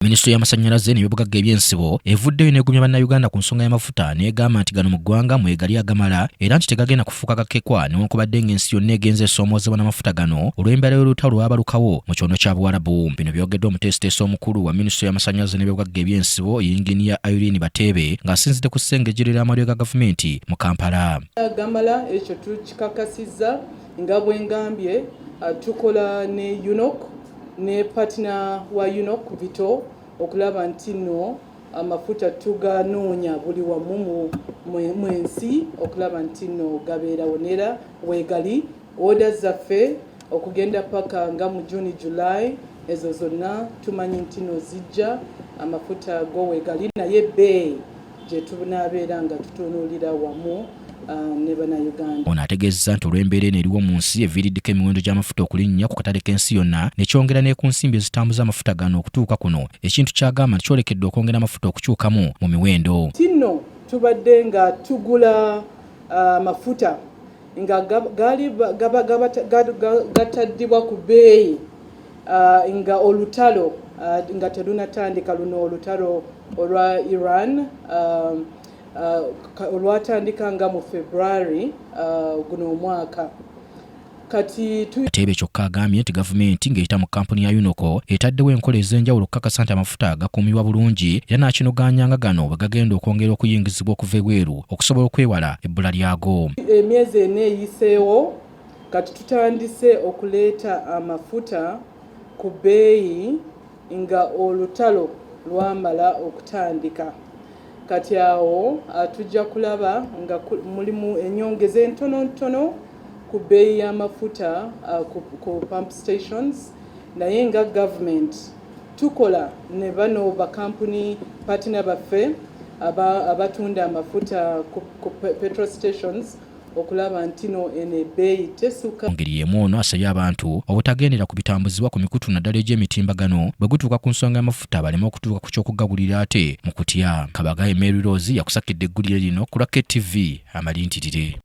Minisitule y'amasannyalaze n'ebyobugagga eby'ensibo evuddeyo n'egumya Bannayuganda ku nsonga y'amafuta n'egamba nti gano mu ggwanga mwegali agamala era nti tegagenda kufuuka gakekwa newankubadde ng'ensi yonna egenze esoomoozebwa n'amafuta gano olw'embeera y'olutalo lwabalukawo mu kyondo kya Buwarabu. Bino byogeddwa omuteesiteesi omukulu wa minisitule y'amasannyalaze n'ebyobugagga eby'ensibo Yinginiya Irene Bateebe ng'asinzidde ku ssengejjero ly'amalwaliro ga gavumenti mu Kampala. Gamala ekyo tukikakasizza nga bwe ngambye, tukola ne UNOC ne partner wa UNOC Vitol okulaba nti nno amafuta tuganoonya buli wamu mu ensi okulaba nti nno gabeerawo, neera weegali order zaffe okugenda paka nga mu June, July, ezo zonna tumanyi nti nno zijja, amafuta go weegali, naye ebbeeyi gye tunaabeera nga tutunuulira wamu ne Bannayuganda. Ono ategeezezza nti olw'embeera eno eriwo mu nsi eviiriddeko emiwendo gy'amafuta okulinnya ku katale k'ensi yonna ne kyongera ne ku nsimbi ezitambuza amafuta gano okutuuka kuno, ekintu ky'agamba nti kyolekedde okwongera amafuta okukyukamu mu miwendo. Tinno tubadde nga tugula amafuta nga gaali gataddibwa ku bbeeyi nga olutalo nga terunatandika, luno olutalo olwa Iran olwatandika nga mu February guno omwaka. Kati Teebe kyokka agambye nti gavumenti ng'eyita mu kkampuni ya UNOCO etaddewo enkola ez'enjawulo okukakasa nti amafuta gakuumibwa bulungi era n'akinogaanya nga gano bwe gagenda okwongera okuyingizibwa okuva ebweru okusobola okwewala ebbula lyago. Emyezi 4 eyiseewo kati tutandise okuleeta amafuta ku bbeeyi nga olutalo lwamala okutandika. Kati awo tujja kulaba nga mulimu ennyongeza entono ntono ku bbeeyi y'amafuta ku pump stations, naye nga government tukola ne bano bakampuni partner baffe abatunda amafuta ku petrol stations okulaba nti no eno ebbeeyi tesuka. Mu ngeri y'emu ono asabye abantu obutagendera ku bitambuzibwa ku mikutu naddala egy'emitimbagano bwe gutuuka ku nsonga y'amafuta baleme okutuuka ku ky'okugagulira ate mu kutya. Kabagaye Mary Rose yakusakidde eggulire lino ku lwa KTV amalintirire.